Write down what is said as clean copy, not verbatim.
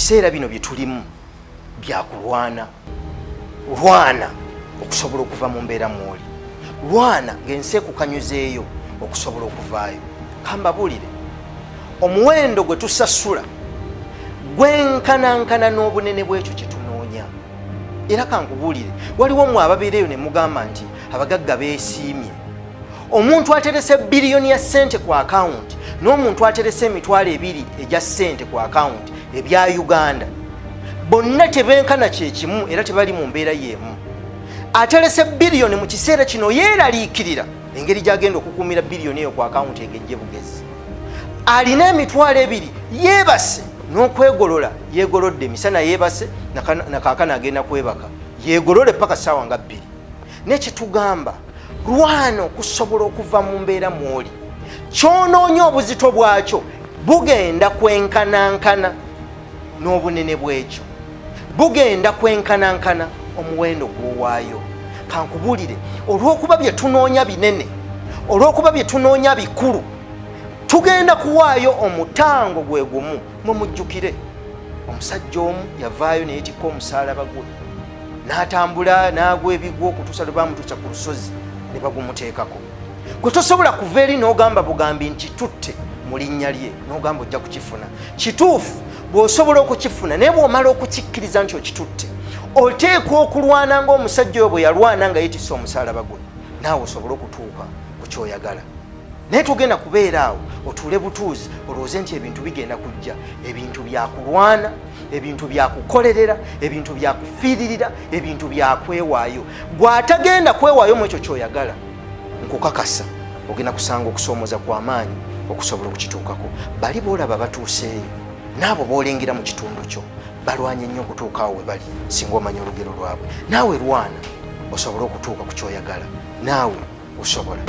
Ebiseera bino bye tulimu byakulwana. Lwana okusobola okuva mu mbeera mwoli, lwana ng'ensi ekukanyuzeeyo okusobola okuvaayo. Kambabuulire, omuwendo gwe tusasula gwenkanankana n'obunene bw'ekyo kye tunoonya. Era kankubuulire, waliwo mwe ababeereyo ne mugamba nti abagagga beesiimye. Omuntu aterese biliyoni ya ssente ku akawunti n'omuntu aterese 20,000 egya ssente ku akawunti ebya Uganda bonna tebenkana kyekimu era tebali mu mbeera y'emu. Aterese biliyoni mu kiseera kino yeeraliikirira engeri gy'agenda okukuumira biliyoni eyo ku akawunti egejje bugezi. Alina 20,000 yeebase n'okwegolola, yeegolodde emisana, yeebase nakaakano agenda kwebaka, yeegolole paka ssaawa nga 2. Nekitugamba, lwana okusobola okuva mu mbeera mwoli. Kyonoonya obuzito bwakyo bugenda kwenkanankana n'obunene bwekyo, bugenda kwenkanankana omuwendo gw'owaayo. Kankubuulire, olw'okuba bye tunoonya binene, olw'okuba bye tunoonya bikulu, tugenda kuwaayo omutango gwe gumu. Mwe mujjukire omusajja omu yavaayo ne yeetikka omusaalaba gwe n'atambula n'agwa ebigwo okutuusa lwe bamutuusa ku lusozi ne bagumuteekako. Gwe tosobola kuva eri n'ogamba bugambi nti tutte mu linnya lye n'ogamba ojja kukifuna. Kituufu bw'osobola okukifuna, naye bw'omala okukikkiriza nti okitutte, oteekwa okulwana ng'omusajja oyo bwe yalwana nga yeetisse omusaalaba gwe, naawe osobole okutuuka ku ky'oyagala. Naye togenda kubeera awo otuule butuuzi olowooze nti ebintu bigenda kujja. Ebintu byakulwana, ebintu byakukolerera, ebintu byakufiiririra, ebintu byakwewaayo. Gw'atagenda kwewaayo mu ekyo ky'oyagala, nkukakasa ogenda kusanga okusoomooza kw'amaanyi okusobola okukituukako. Bali b'olaba batuuseeyo n'abo b'olengera mu kitundu kyo balwanye nnyo okutuuka awo we bali. Singa omanya olugero lwabwe, naawe lwana osobole okutuuka ku ky'oyagala, naawe osobola.